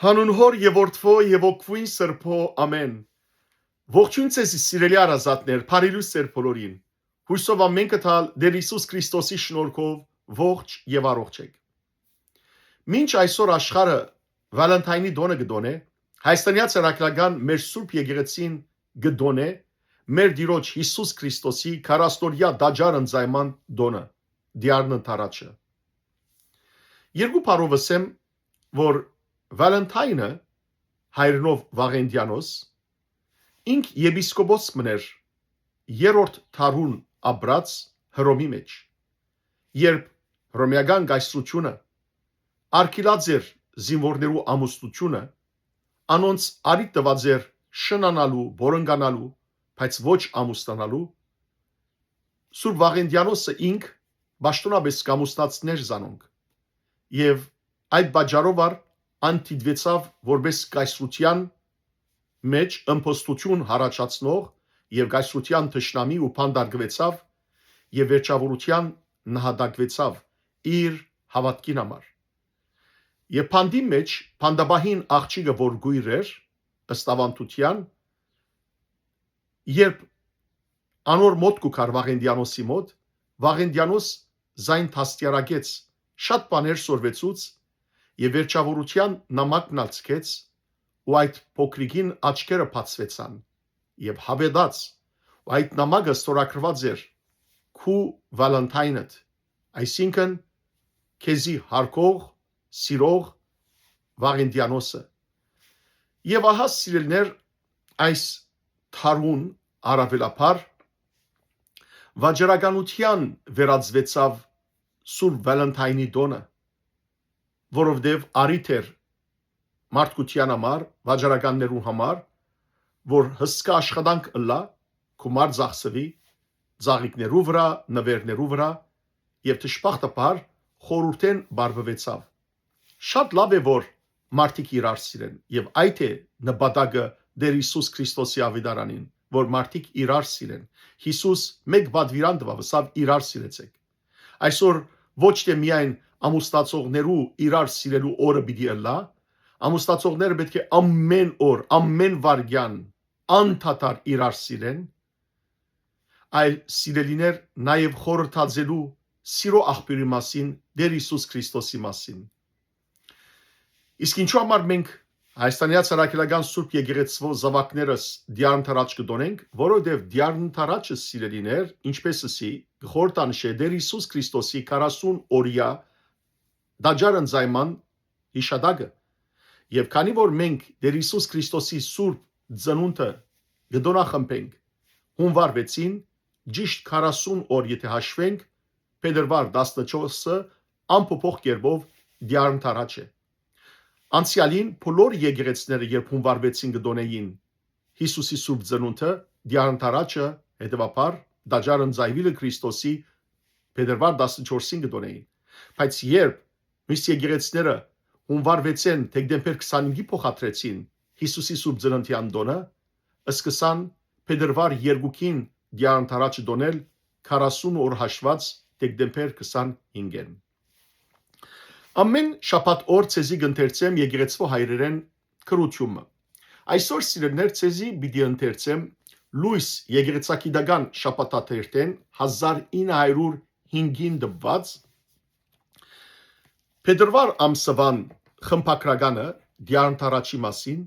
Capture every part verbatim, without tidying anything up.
Հանուն Հօր եւ Որդւոյ եւ Հոգւոյն Սրբոյ, ամէն։ Ողջոյն ձեզի, սիրելի հարազատներ, բարի լոյս ձեր բոլորին։ Յոյսով ամէնքը թալ Տէր Յիսուս Քրիստոսի շնորհքով ողջ եւ առողջ էք։ Մինչ այսօր աշխարհը Վալենթայնի տօնը կը տօնէ, Հայաստանեայ Առաքելական մեր Սուրբ Եկեղեցին կը տօնէ մեր Տիրոջ Յիսուս Քրիստոսի քառասնօրեայ տաճար ընծայման տօնը, Տիարն Ընդառաջը։ Երկու բառով ըսեմ, որ Վալենթայնը, հայերէնով Վաղենդիանոս, ինք եպիսկոպոս մըն էր երրորդ դարուն ապրած Հռոմի մէջ, երբ հռոմեական կայսրութիւնը արգիլած էր զինուորներու ամուսնութիւնը, անոնց առիթ տուած էր շնանալու, որոնկանալու, բայց ոչ ամուսնանալու, Սուրբ Վաղենդիանոսը ինք պաշտօնապէս կ'ամուսնացնէր զանոնք։ Եւ այդ պատճառով ալ ան դիտուեցաւ որպէս կայսրութեան մէջ ըմբոստութիւն յառաջացնող եւ կայսրութեան թշնամի ու բանտարկուեցաւ եւ վերջաւորութեան նահատակուեցաւ իր հաւատքին համար։ Եւ բանտին մէջ բանտապահին աղջիկը, որ կոյր էր, ըստ աւանդութեան, երբ անոր մօտ կու գար Վաղենդիանոսի մօտ, Վաղենդիանոս զայն դաստիարակեց, շատ բաներ սորվեցուց եւ վերջաւորութեան նամակն ալ ցկեց ու այդ փոքրիկին աչքերը բացուեցան եւ հաւետաց ու այդ նամակը ստորագրուած էր «Քու Վալենթայնդ», այսինքն՝ քեզի հարգող, սիրող Վաղենդիանոսը։ Եւ ահա, սիրելիներ, այս դարուն առաւելաբար վաճառականութեան վերածուեցաւ Սուրբ Վալենթայնի տօնը, որովհետեւ առիթ էր մարդկութեան համար, վաճառականներուն համար, որ հսկայ աշխատանք ըլլայ, գումար ծախսուի, ծաղիկներու վրայ, նուէրներու վրայ, եւ դժբախտաբար խորհուրդէն բարբուեցաւ։ Շատ լաւ է, որ մարդիկ իրար սիրեն, եւ այդ է նպատակը Տէր Յիսուս Քրիստոսի աւետարանին, որ մարդիկ իրար սիրեն։ Յիսուս մէկ պատուիրան տուաւ, ըսաւ. «Իրար սիրեցէք»։ Այսօր ոչ թէ միայն ամուսնացողներու իրար սիրելու օրը պիտի ըլլայ, ամուսնացողները պէտք է ամէն օր, ամէն վայրկեան անդադար իրար սիրեն, այլ, սիրելիներ, նաեւ խորհրդածելու սիրո աղբիւրի մասին, Տէր Յիսուս Քրիստոսի մասին։ Իսկ ինչու համար մենք Հայաստանեայ Առաքելական Սուրբ Եկեղեցւոյ զաւակներս Տիարն Ընդառաջ կը տօնենք, որովհետեւ Տիարն Ընդառաջը, սիրելիներ, ինչպէս ըսի, կը խորհրդանշէ Տէր Յիսուս Քրիստոսի քառասուն օրեայ տաճար ընծայման յիշատակը։ Եւ քանի որ մենք Տէր Յիսուս Քրիստոսի Սուրբ Ծնունդը կը տօնախմբենք հունուար վեցին, ճիշտ քառասուն օր եթէ հաշուենք, փետրուար տասնչորսը անփոփոխ կերպով Տիարն Ընդառաջ է։ Անցեալին բոլոր եկեղեցիները, երբ հունուար վեցին կը տօնէին Յիսուսի Սուրբ Ծնունդը, Տիարն Ընդառաջը, հետեւաբար, տաճար ընծայուիլը Քրիստոսի, փետրուար տասնչորսին կը տօնէին։ Բայց երբ միս եկեղեցիները հունուար վեցին դեկտեմբեր քսանհինգի փոխադրեցին Յիսուսի Սուրբ Ծննդեան տօնը, սկսան փետրուար երկուքին Տիարն Ընդառաջը տօնել, քառասուն օր հաշուած դեկտեմբեր քսանհինգին։ Ամէն շաբաթ օր ձեզի կ'ընթերցեմ եկեղեցւոյ հայրերէն գրութիւնը։ Այսօր, սիրելիներ, ձեզի պիտի ընթերցեմ Լոյս եկեղեցագիտական շաբաթաթերթէն հազար ինը հարիւր հինգին տպուած, փետրուար ամսուան խմբագրականը Տիարն Ընդառաջի մասին,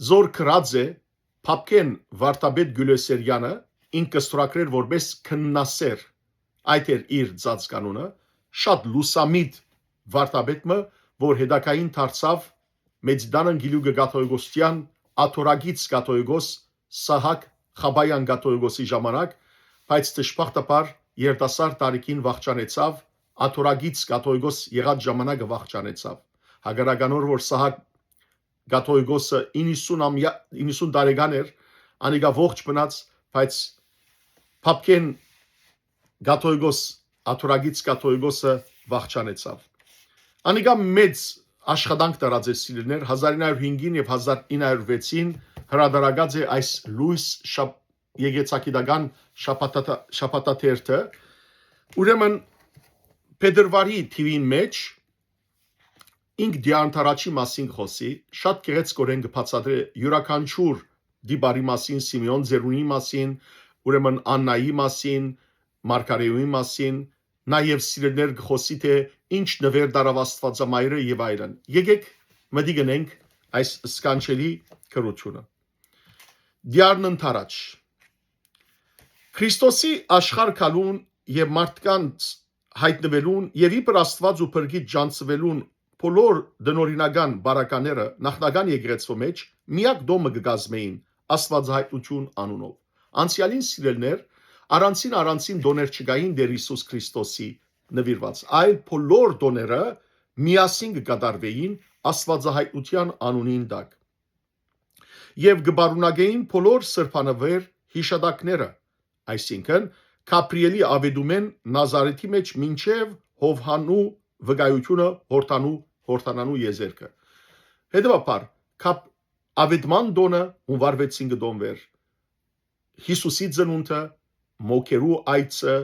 զոր գրած է Փափկեն վարդապետ Գիւլիոսերեանը, ինք կը ստորագրէր որպէս քննասեր, այդ էր իր ծածկանունը, շատ լուսամիտ վարդապետ մը, որ հետագային դարձաւ Մեծիտան Անգելիուկը կաթողիկոսութեան աթոռակից կաթողիկոս Սահակ Խաբաեան կաթողիկոսի ժամանակ, բայց դժբախտաբար երիտասարդ տարիքին վախճանեցաւ, աթոռակից կաթողիկոս եղած ժամանակը վախճանեցաւ։ Հակառակ անոր, որ Սահակ կաթողիկոսը իննսուն ամյա-, իննսուն տարեկան էր, անիկա ողջ մնաց, բայց Փափկեն կաթողիկոս, աթոռակից կաթողիկոսը վախճանեցաւ։ Անիկա մեծ աշխատանք տարած է, սիրելիներ, հազար ինը հարիւր հինգին եւ հազար ինը հարիւր վեցին հրատարակած է այս Լոյս շապ-, եկեղեցագիտական շաբաթաթ-, շաբաթաթերթը։ Ուրեմն, փետրուարի թիւին մէջ ինք Դիանթարաչի մասին կը խօսի, շատ գեղեցկօրէն կը բացատրէ յուրաքանչյուր դիպարի մասին, Սիմէոն Ձերունի մասին, ուրեմն Աննայի մասին, Մարգարեոյի մասին, նաեւ սիրելիներ կը խօսի, թէ ինչ նուէր դարաւ Աստուածամայրը եւ այլն։ Եկեք մտիկ ընենք այս սքանչելի գրութիւնը։ Դիանթարաչ։ Քրիստոսի աշխարհ գալուն եւ մարդկանց յայտնուելուն եւ իբր Աստուած ու փրկիչ ճանչցուելուն բոլոր տնօրինական բարակաները նախնական եկեղեցւոյ մէջ միակ տոմը կը կազմէին Աստուածայայտնութիւն անունով։ Անցեալին, սիրելիներ, առանցին առանցին տոներ չկային Տէր Յիսուս Քրիստոսի նուիրուած, այլ բոլոր տոները միասին կը կատարուէին Աստուածայայտնութեան անունին տակ եւ կը պարունակէին բոլոր սրբանուէր յիշատակները, այսինքն՝ Գաբրիէլի աւետումէն Նազարեթի մէջ մինչեւ Յովհաննու վկայութիւնը Յորդանու, Յորդանանու եզերքը։ Հետեւաբար, Գաբ-, աւետման տօնը հունուար վեցին կը տոնուէր, Յիսուսի ծնունդը, մոգերու այցը,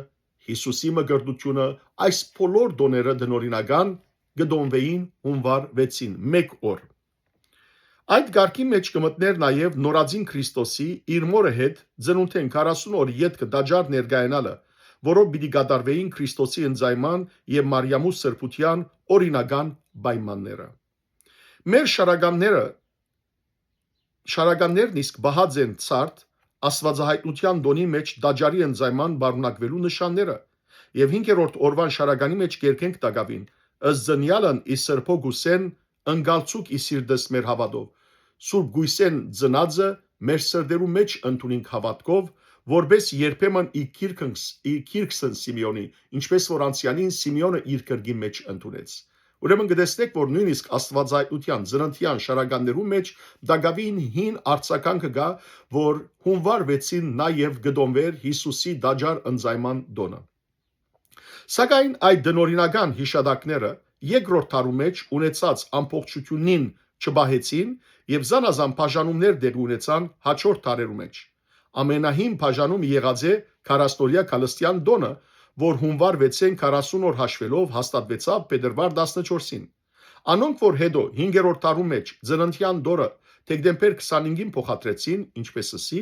Յիսուսի մկրտութիւնը, այս բոլոր տոները տնօրինական կը տոնուէին հունուար վեցին, մէկ օր։ Այդ կարգի մէջ կը մտնէր նաեւ նորածին Քրիստոսի, իր մօրը հետ, ծնունդէն քառասուն օր ետքը տաճար ներկայանալը, որով պիտի կատարուէին Քրիստոսի ընծայման եւ Մարիամու սրբութեան օրինական պայմանները։ Մեր շարականները, շարականներն իսկ պահած են ցարդ Աստուածայայտնութեան տօնի մէջ տաճարի ընծայման պարունակուելու նշանները, եւ հինգերորդ օրուան շարականի մէջ կերկենք տակաւին, ըստ զնեալն ի սրբոյ կուսեն ընկալցուք ի սիրտս մեր հաւատով, Սուրբ Կոյսէն ծնածը մեր սրտերու մէջ ընդունինք հաւատքով, որպէս երբեմն իր քիրքն-, իր քիրքսն Սիմէոնի, ինչպէս որ անցեալին Սիմէոնը իր կրկին մէջ ընդունեց։ Ուրեմն կը տեսնենք, որ նոյնիսկ Աստուածայայտնութեան ծննդեան շարականներու մէջ տակաւին հին արձագանքը կայ, որ հունուար վեցին նաեւ կը տոնուէր Յիսուսի տաճար ընծայման տօնը։ Սակայն այդ տնօրինական յիշատակները երկրորդ դարու մէջ ունեցած ամբողջութիւնին չպահեցին եւ զանազան բաժանումներ տեղի ունեցան հաջորդ դարերու մէջ։ Ամենահին բաժանումը եղած է քառասնօրեայ Գալստեան տօնը, որ հունուար վեցէն քառասուն օր հաշուելով հաստատուեցաւ փետրուար տասնչորսին։ Անոնք, որ հետո հինգերորդ դարու մէջ ծննդեան տօնը դեկտեմբեր քսանհինգին փոխադրեցին, ինչպէս ըսի,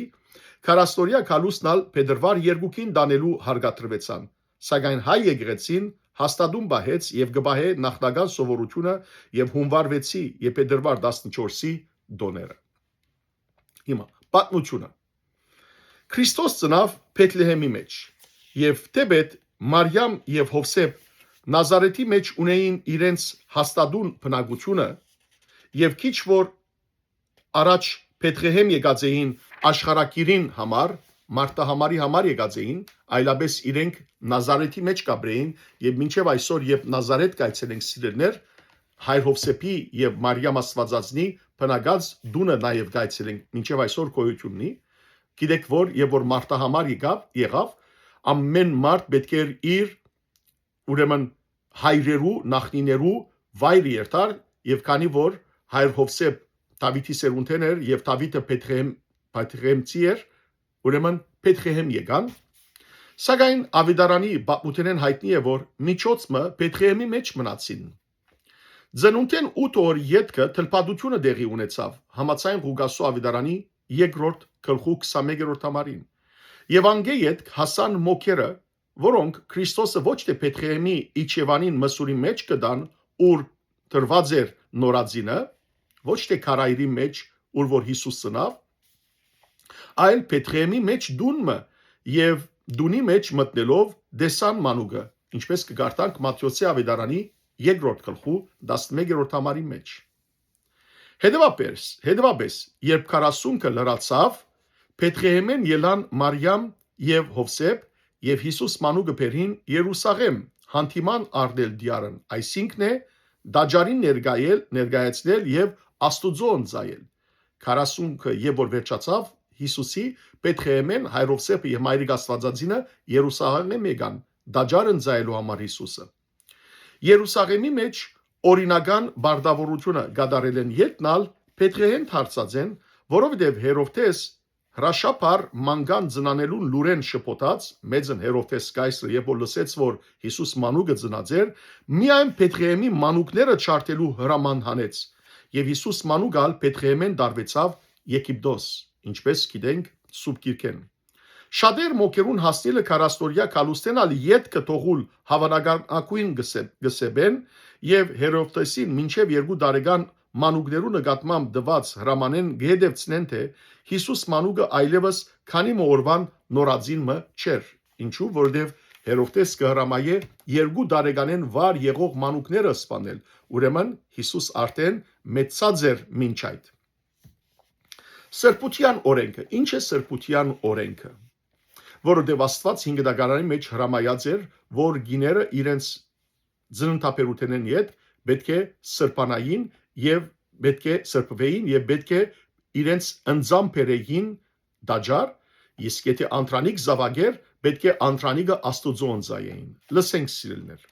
քառասնօրեայ գալուստն ալ փետրուար երկուքին տանելու հարկադրուեցան, սակայն հայ եկեղեցին հաստատուն պահեց եւ կը պահէ նախնական սովորութիւնը եւ հունուար վեցի եւ փետրուար տասնչորսի տօները։ Հիմա, պատմութիւնը։ Քրիստոս ծնաւ Բեթլեհեմի մէջ, եւ թէպէտ Մարիամ եւ Յովսէփ Նազարեթի մէջ ունէին իրենց հաստատուն բնակութիւնը, եւ քիչ որ առաջ Բեթլեհեմ եկած էին աշխարհակիրին համար, մարդահամարի համար եկած էին, այլապես իրենք Նազարեթի մէջ կ'ապրէին, եւ մինչեւ այսօր, երբ Նազարեթ կայցելենք, սիրելիներ, հայր Յովսէփի եւ Մարիամ Աստուածածնի բնակած տունը նաեւ կայցելենք, մինչեւ այսօր գոյութիւն ունի։ Գիտեք որ, երբ որ մարդահամար եկաւ, եղաւ, ամեն մարդ պէտք էր իր, ուրեմն, հայրերու, նախնիներու վայրը երթար, եւ քանի որ հայր Յովսէփ Դաւիթի սերունդէն էր եւ Դաւիթը Բեթլեհեմ, Բեթլեհեմցի էր, ուրեմն Բեթլեհեմ եկան, սակայն Աւետարանի պատմութենէն յայտնի է, որ միջոց մը Բեթլեհեմի մէջ մնացին։ Ծնունդէն ութ օր ետքը թլփատութիւնը տեղի ունեցաւ, համաձայն Ղուկասու Աւետարանի երկրորդ գլխու քսանմեկերորդ համարին։ Եւ անկէ ետք հասան մոգերը, որոնք Քրիստոսը ոչ թէ Բեթլեհեմի իջեւանին մսուրի մէջ կը տան, ուր տրուած էր նորածինը, ոչ թէ քարայրի մէջ, ուր որ Յիսուս ծնաւ, այլ Բեթլեհեմի մէջ տուն մը, եւ տունի մէջ մտնելով տեսան մանուկը, ինչպէս կը կարդանք Մատթէոսի Աւետարանի երկրորդ գլխու տասնմեկերորդ համարի մէջ։ Հետեւաբեր, հետեւաբես, երբ քառասունքը լրացաւ, Բեթլեհեմէն ելան Մարիամ եւ Յովսէփ եւ Յիսուս մանուկը բերին Երուսաղէմ, յանդիման առնել Տիարն, այսինքն է, տաճարին ներկայել, ներկայացնել եւ Աստուծոյ ընծայել։ Քառասունքը երբ որ վերջացաւ, Յիսուսի Բեթլեհեմէն հայր Յովսէփը եւ մայրիկ Աստուածածինը Երուսաղէմ եկան, տաճար ընծայելու համար Յիսուսը։ Երուսաղէմի մէջ օրինական պարտաւորութիւնը կատարելէն ետք ալ Բեթլեհեմ դարձած են, որովհետեւ Հերովդէս հրաշափառ մանկան ծնանելուն լուրէն շփոթած, մեծն Հերովդէս կայսրը, երբ որ լսեց, որ Յիսուս մանուկը ծնած էր, միայն Բեթղեհէմի մանուկները չարդելու հրաման հանեց, եւ Յիսուս մանուկը ալ Բեթղեհէմէն տարուեցաւ Եգիպտոս, ինչպես գիտենք Սուրբ Գիրքէն։ Շատեր մօքերուն հասնիլը քառասնօրեայ գալուստէն ալ ետքը թողուլ հաւանականագոյն կը սե-, կը սեպեն եւ Հերովդէսին մինչեւ երկու տարեկան մանուկներու նկատմամբ տուած հրամանէն կը հետևցնեն, թէ Յիսուս մանուկը այլեւս քանի մը օրուան նորածին մը չէր։ Ինչու՞, որովհետեւ Հերովդէս կը հրամայէ երկու տարեկանէն վար եղող մանուկները սպանել, ուրեմն Յիսուս արդեն մեծցած էր մինչ այդ։ Սրբութեան օրէնքը։ Ի՞նչ է սրբութեան օրէնքը։ Որովհետեւ Աստուած հինգ դագարանի մէջ հրամայած էր, որ գիները իրենց ծննդաբերութենէն յետ պէտք է սրբանային եւ պէտք է սրբուէին եւ պէտք է իրենց ընծան բերեին տաճար, իսկ եթէ անդրանիկ զաւակեր, պէտք է անդրանիկը Աստուծոյ ընծայէին։ Լսենք, սիրելիներ։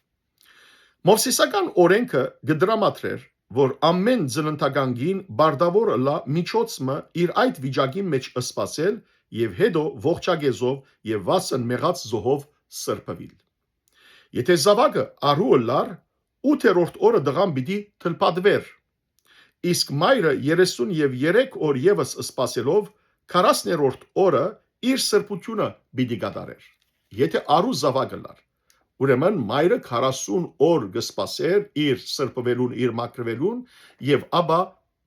Մովսէսական օրէնքը կը տրամադրէր, որ ամէն ծննդական կին պարտաւոր ըլլայ միջոց մը իր այդ վիճակին մէջ սպասել եւ հետո ողջակեզով եւ վասն մեղած զոհով սրբուիլ։ Եթէ զաւակը արու ըլլար, ութերորդ օրը տղան պիտի թլփատուէր, իսկ մայրը երեսուն եւ երեք օր եւս սպասելով, քառասներորդ օրը իր սրբութիւնը պիտի կատարէր։ Եթէ արու զաւակ ըլլար, ուրեմն մայրը քառասուն օր կը սպասէր իր սրբուելուն, իր մաքրուելուն եւ ապա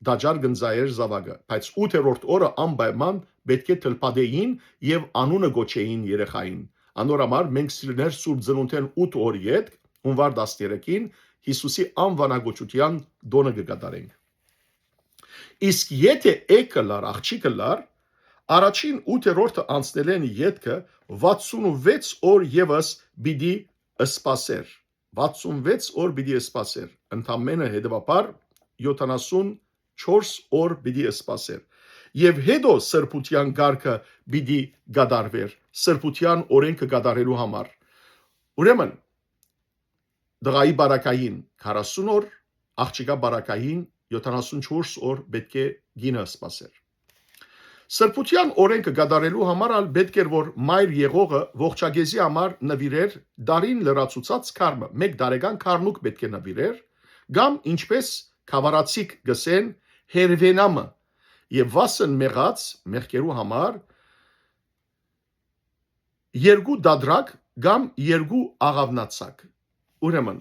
տաճար կ'ընծայէր զաւակը, բայց ութերորդ օրը անպայման պէտք է թլփատէին եւ անունը կոչէին երեխային։ Անոր համար մենք, սիրելիներ, Սուրբ Ծնունդէն ութ օր ետք, հունուար տասներեքին, Յիսուսի անուանակոչութեան տօնը կը կատարենք։ Իսկ եթէ էգ ըլլար, աղջիկ ըլլար, առաջին ութերորդը անցնելէն ետքը վաթսուն ու վեց օր եւս պիտի սպասէր։ Վաթսուն վեց օր պիտի սպասէր, ընդամենը հետեւաբար յոթանասուն չորս օր պիտի սպասէր։ Եւ հետո սրբութեան կարգը պիտի կատարուէր, սրբութեան օրէնքը կատարելու համար։ Ուրեմն, տղայի բարակային քառասուն օր, աղջիկա բարակային յոթանասուն չորս օր պէտք է կինը սպասեր։ Սրբութեան օրէնքը կատարելու համար ալ պէտք էր, որ մայր եղողը ողջակեզի համար նուիրեր դարին լրացուցած քար մը, մէկ տարեկան քառնուկ պէտք է նուիրեր, կամ, ինչպես քավառացիք կ'ըսեն, հերվենամը, եւ վասն մեղած մեղքերու համար երկու դադրակ կամ երկու աղաւնացակ։ Ուրեմն,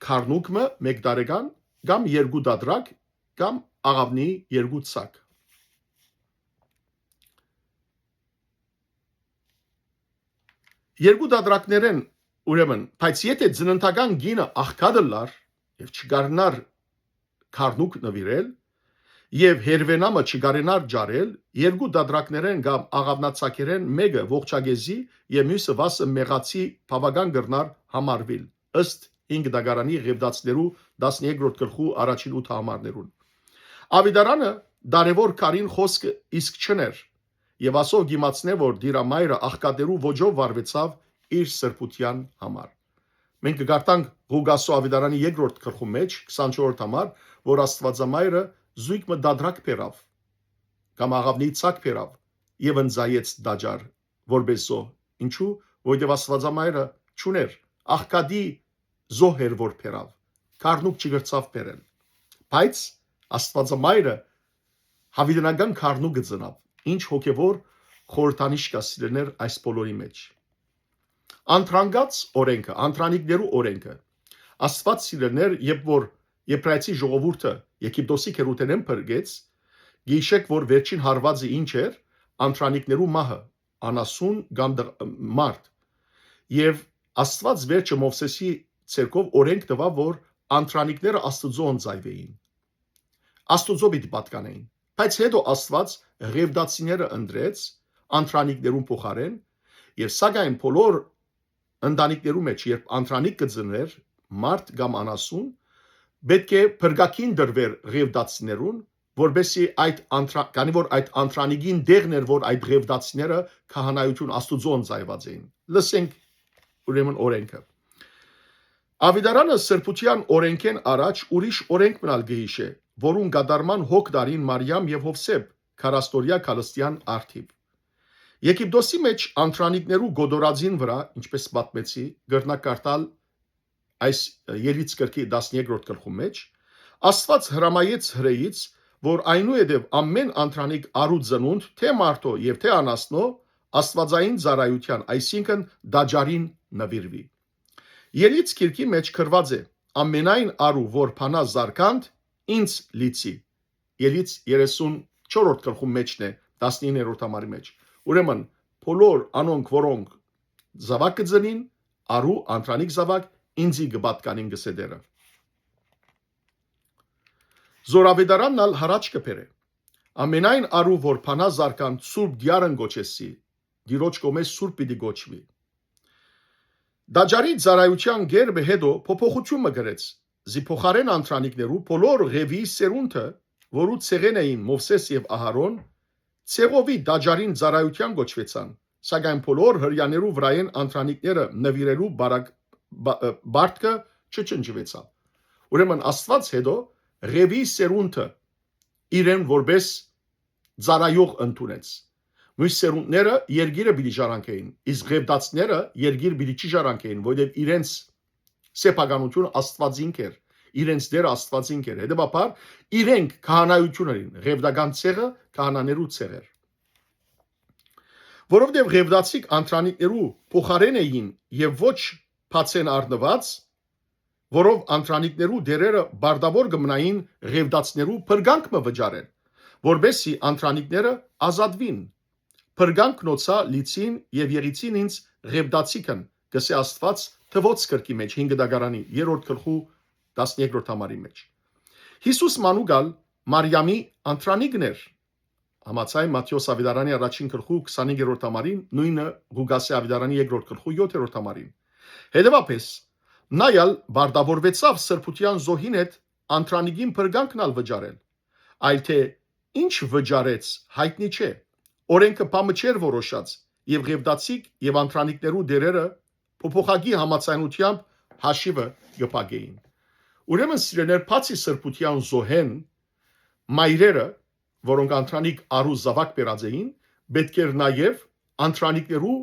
քառնուկ մը մէկ տարեկան կամ երկու դադրակ կամ աղաւնի երկու ցակ։ Երկու դադրակներէն, ուրեմն, բայց եթէ ծննդական կինը աղքատ ըլլար եւ չկարենար քառնուկ նուիրել, եւ հերվենամը չկարենար ջարել, երկու դադրակներէն կամ աղաւնացակերէն մէկը ողջակեզի եւ միւսը վասը մեղացի բաւական կրնար համարուիլ, ըստ հինգ դագարանի Ղեւտացիներու տասներկրորդ գլխու առաջին ութ համարներուն։ Աւիտարանը դարեւոր քարին խօսքը իսկ չըներ, եւ ասով կ'իմացնէ, որ դիրամայրը աղքատներու ոճով վարուեցաւ իր սրբութեան համար։ Մենք կկարդանք Ղուկասու Աւիտարանի երկրորդ գլխու մէջ, քսանչորսերորդ համար, որ Աստուածամայրը զոյգ մը դադրակ բերաւ, կամ աղաւնի ցակ բերաւ, եւ ընծայեց տաճար, որպէս զոհ։ Ինչու՞, որովհետեւ Աստուածամայրը չունէր, աղքատի զոհ էր, որ բերաւ, քառնուկ չկրցաւ բերել։ Բայց Աստուածամայրը յաւիտենական քառնուկը ծնաւ, ինչ հոգեւոր խորհրդանիշ կա, սիրելիներ, այս բոլորի մէջ։ Անդրանկաց օրէնքը, անդրանիկներու օրէնքը։ Աստուած, սիրելիներ, երբ որ Եբրայեցի ժողովուրդը Եգիպտոսի գերութենէն փրկեց, գիշեք որ վերջին հարվածը ինչ էր, անդրանիկներու մահը, անասուն կամ դղ-, մարդ։ Եւ Աստուած վերջը Մովսէսի ցերկով օրենք տուաւ, որ անդրանիկները Աստուծոյ ընծայուէին, Աստուծոյ պիտի պատկանէին։ Բայց հետո Աստուած Ղեւտացիները ընտրեց անդրանիկներուն փոխարեն, եւ սակայն բոլոր ընտանիքներու մէջ, երբ անդրանիկ կը ծնուէր, մարդ կամ անասուն, պէտք է փրկագին տրուէր Ղեւտացիներուն, որպեսզի այդ անդրա-, քանի որ այդ անդրանիկին տեղն էր, որ այդ Ղեւտացիները քահանայութիւն Աստուծոյ ընծայուած էին։ Լսենք, ուրեմն, օրենքը։ Աւիտարանը սրբութեան օրենքէն առաջ ուրիշ օրենք մը ալ կը յիշէ, որուն կատարման հոգ տալին Մարիամ եւ Յովսէփ քառասնօրեայ գալստեան առթիւ։ Եգիպտոսի մէջ անդրանիկներու կոտորածին վրայ, ինչպէս պատմեցի, կրնայ կարդալ այս Ելից գրքի տասներկրորդ գլխուն մէջ, Աստուած հրամայեց հրեից, որ այնուհետեւ ամէն անդրանիկ արու ծնունդ, թէ մարդոյ եւ թէ անասնոյ, աստուածային ծառայութեան, այսինքն՝ տաճարին նուիրուի։ Ելից գիրքի մէջ գրուած է. «Ամենայն արու, որ բանայ զարկանդ, ինձ լիցի»։ Ելից երեսունչորրորդ գլխուն մէջն է, տասնիններորդ համարի մէջ։ Ուրեմն, բոլոր անոնք, որոնք զաւակ կը ծնին, արու, անդրանիկ զաւակ, ինծի կը պատկանին, կ'ըսէ Տէրը։ Զորավետարանն ալ յառաջ կը բերէ. «Ամենայն արու, որ բանայ զարկանդ, Սուրբ Դիարն կոչեսի, Տիրոջ կողմէ սուրբ պիտի կոչուի»։ Տաճարի ծառայութեան կերպը յետոյ փոփոխութիւն մը կրեց։ Զի փոխարէն անդրանիկներու բոլոր Ղեւիի սերունդը, որու ցեղէն էին Մովսէս եւ Ահարոն, ցեղովի տաճարին ծառայութեան կոչուեցան, սակայն բոլոր Հրեաներու վրայէն անդրանիկները նուիրելու բարակ-, բա-, ը, պարտքը չջնջուեցաւ։ Ուրեմն Աստուած յետոյ Ղեւիի սերունդը իրեն որպէս ծառայող ընդունեց։ Մյուս սերունդները երկիրը պիտի ժառանգէին, իսկ Ղեւտացիները երկիր պիտի չի ժառանգէին, որովհետեւ իրենց սեփականությունը Աստուածինք էր, իրենց Տէրը Աստուածինք էր։ Հետեւաբար իրենք քահանայություն էին, Ղեւտական ցեղը քահանաներու ցեղ էր։ Որովհետեւ Ղեւտացիք անդրանիկներու փոխարէն էին եւ ոչ բացէն առնուած, որով անդրանիկներու տէրերը պարտաւոր կը մնային Ղեւտացիներու փրկանք մը վճարել, որպէս զի անդրանիկները ազատուին։ «Փրկանքնոցա լիցին եւ եղիցին ինձ Ղեւտացիքն», կ'ըսէ Աստուած Թուոց գրքի մէջ, հինգ դագարանի երրորդ գլխու տասներկրորդ համարի մէջ։ Յիսուս մանուկ ալ Մարիամի անդրանիկն էր, համաձայն Մատթէոս Աւետարանի առաջին գլխու քսանհինգերորդ համարին, նոյնը Ղուկասի Աւետարանի երկրորդ գլխու յոթերորդ համարին։ Հետեւաբար, նա ալ պարտաւորուեցաւ սրբութեան զոհին հետ անդրանիկին փրկանքն ալ վճարել։ Այլ թէ ինչ վճարեց, յայտնի չէ։ Օրէնքը բան մը չէր որոշած, եւ Ղեւտացիք եւ անդրանիկներու տէրերը փոփոխակի համաձայնութեամբ հաշիւը կը փակէին։ Ուրեմն, սիրելիներ, բացի սրբութեան զոհէն, մայրերը, որոնք անդրանիկ արու զաւակ բերած էին, պէտք էր նաեւ անդրանիկներու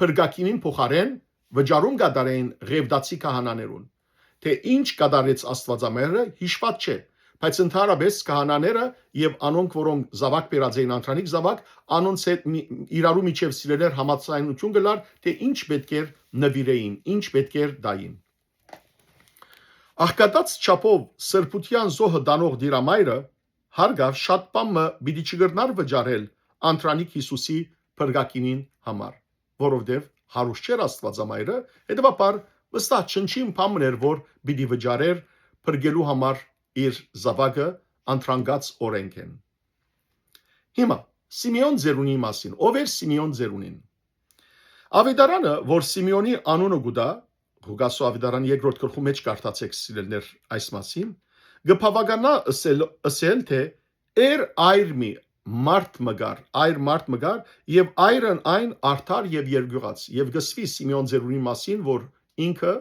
փրկագինին փոխարէն վճարում կատարէին Ղեւտացի քահանաներուն։ Թէ ինչ կատարեց Աստուածամայրը, յիշուած չէ, բայց ընդհանրապէս քահանաները եւ անոնք, որոնք զաւակ բերած էին, անդրանիկ զաւակ, անոնց հետ մի, իրարու միջեւ, սիրելիներ, համաձայնութիւն կ'ըլլար, թէ ինչ պէտք էր նուիրէին, ինչ պէտք էր տային։ Աղքատած չափով սրբութեան զոհը տանող Տիրամայրը հարգաւ շատ բան մը պիտի չկրնար վճարել անդրանիկ Յիսուսի փրկագինին համար, որովհետեւ հարուստ չէր Աստուածամայրը, հետեւաբար վստահ չնչին բան մըն էր, որ պիտի վճարեր փրկելու համար իր զաւակը անդրանկաց օրէնքէն։ Հիմա, Սիմէոն Ձերունի մասին։ Ո՞վ էր Սիմէոն Ձերունին։ Աւետարանը, որ Սիմէոնի անունը կու տայ, Ղուկասու Աւետարան երկրորդ գլխու մէջ կարդացէք, սիրելիներ, այս մասին, կը բաւականայ ըսել, ըսել թէ էր այր մի մարդ մը կար, այր մարդ մը կար, եւ այրն այն արդար եւ երկյուղած, եւ կ'ըսուի Սիմէոն Ձերունի մասին, որ ինքը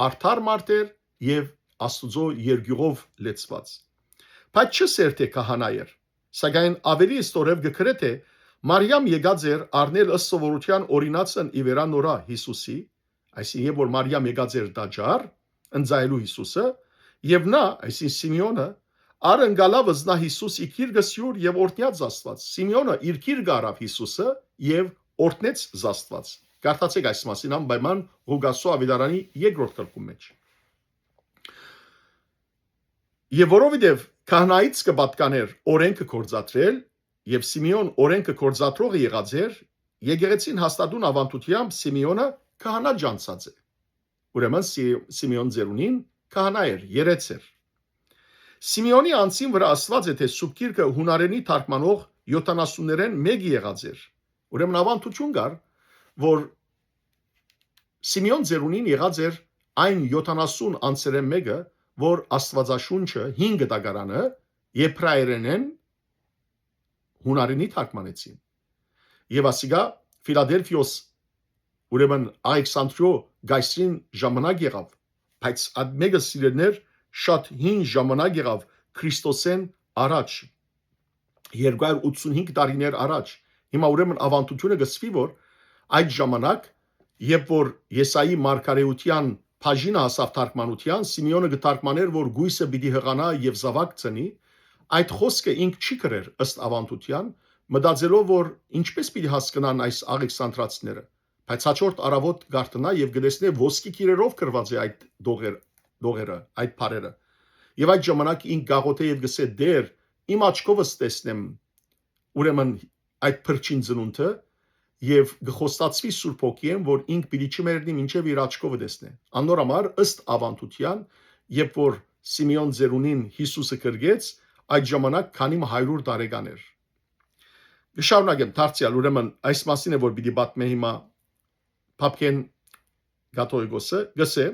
արդար մարդ էր եւ Աստուծոյ երկյուղով լեցուած։ Բայց չ'ըսէր թէ քահանայ էր, սակայն աւելի ստորեւ կը գրէ թէ Մարիամ եկած էր առնել ըստ սովորութեան օրինացն ի վերայ նորա Յիսուսի, այսինքն երբ որ Մարիամ եկած էր տաճար, ընծայելու Յիսուսը, եւ նա, այսինքն Սիմէոնը, առ ընկալաւ զնա Յիսուս ի գիրկս յուր եւ օրհնեաց Աստուած։ Սիմէոնը իր գիրկը առաւ Յիսուսը եւ օրհնեց Աստուած։ Կարդացէք այս մասին անպայման Ղուկասու Աւետարանի երկրորդ գլխու մէջ։ Եւ որովհետեւ քահանայից կը պատկանէր օրէնքը գործադրել, եւ Սիմէոն օրէնքը գործադրողը եղած էր, եկեղեցին հաստատուն աւանդութեամբ Սիմէոնը քահանայ ճանչցած է։ Ուրեմն Սի-, Սիմէոն Ձերունին քահանայ էր, երէց էր։ Սիմէոնի անձին վրայ ասուած է թէ Սուրբ Գիրքը յունարէնի թարգմանող յոթանասուններէն մէկը եղած էր։ Ուրեմն աւանդութիւն կար, որ Սիմէոն Ձերունին եղած էր այն յոթանասուն անձերէն մէկը, որ Աստուածաշունչը, հինգ դագարանը, եբրայերէնէն յունարէնի թարգմանեցին։ Եւ ասիկա Ֆիլադելֆիոս, ուրեմն Աղեքսանտրիոյ կայսրին ժամանակ եղաւ, բայց այդ մէկը, սիրելիներ, շատ հին ժամանակ եղաւ Քրիստոսէն առաջ, երկու հարյուր ութսունհինգ տարիներ առաջ, Հիմա ուրեմն աւանդութիւնը կսուի, որ այդ ժամանակ, երբ որ Եսայի մարգարէութեան բաժինը հասաւ թարգմանութեան, Սիմէոնը կը թարգմանէր, որ գոյսը պիտի յղանայ եւ զաւակ ծնի, այդ խօսքը ինք չի գրեր ըստ աւանդութեան, մտածելով, որ ինչպէս պիտի հասկնան այս աղեքսանդրացիները, բայց հաջորդ առաւօտ կարդնայ եւ կտեսնէ ոսկի գիրերով գրուած է այդ դողեր-, դողերը, այդ բառերը։ Եւ այդ ժամանակ ինք կ'աղօթէ եւ կ'ըսէ. «Տէր, իմ աչքովս տեսնեմ, ուրեմն այդ փրկչին ծնունդը», եւ կը խոստացուի Սուրբ Հոգիէն, որ ինք պիտի չմեռնի մինչեւ իր աչքովը տեսնէ։ Անոր համար, ըստ աւանդութեան, երբ որ Սիմէոն ծերունին Յիսուսը կրկեց, այդ ժամանակ քանի մը հարիւր տարեկան էր։ Կը շարունակեմ դարձեալ, ուրեմն այս մասին է, որ պիտի պատմէ հիմա Փափկեն Կաթողիկոսը, կ'ըսէ.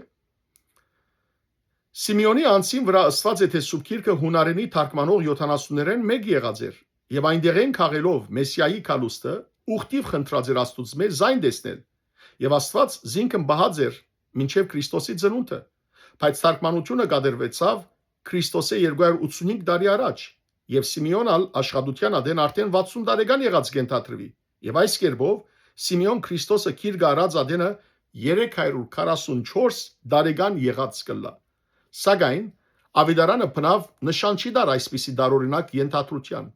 «Սիմէոնի անձին վրայ ըսուած է, թէ Սուրբ Գիրքը յունարենի թարգմանող յոթանասուններէն մէկ եղած էր, եւ այնտեղէն քաղելով Մեսիայի գալուստը, ուխտիւ խնդրած էր Աստուծմէ զայն տեսնել, եւ Աստուած զինքն պահած էր մինչեւ Քրիստոսի ծնունդը, բայց թարգմանութիւնը կատարուեցաւ Քրիստոսէ երկու հարիւր ութսունհինգ տարի առաջ, եւ Սիմէոն ալ աշխատութեան ատեն արդէն վաթսուն տարեկան եղած կ'ենթադրուի։ Եւ այս կերպով Սիմէոն Քրիստոսը գիրկը առած ատենը երեք հարիւր քառասուն չորս տարեկան եղած կ'ըլլայ։ Սակայն աւետարանը բնաւ նշան չի տար այսպիսի տարօրինակ ենթադրութեան։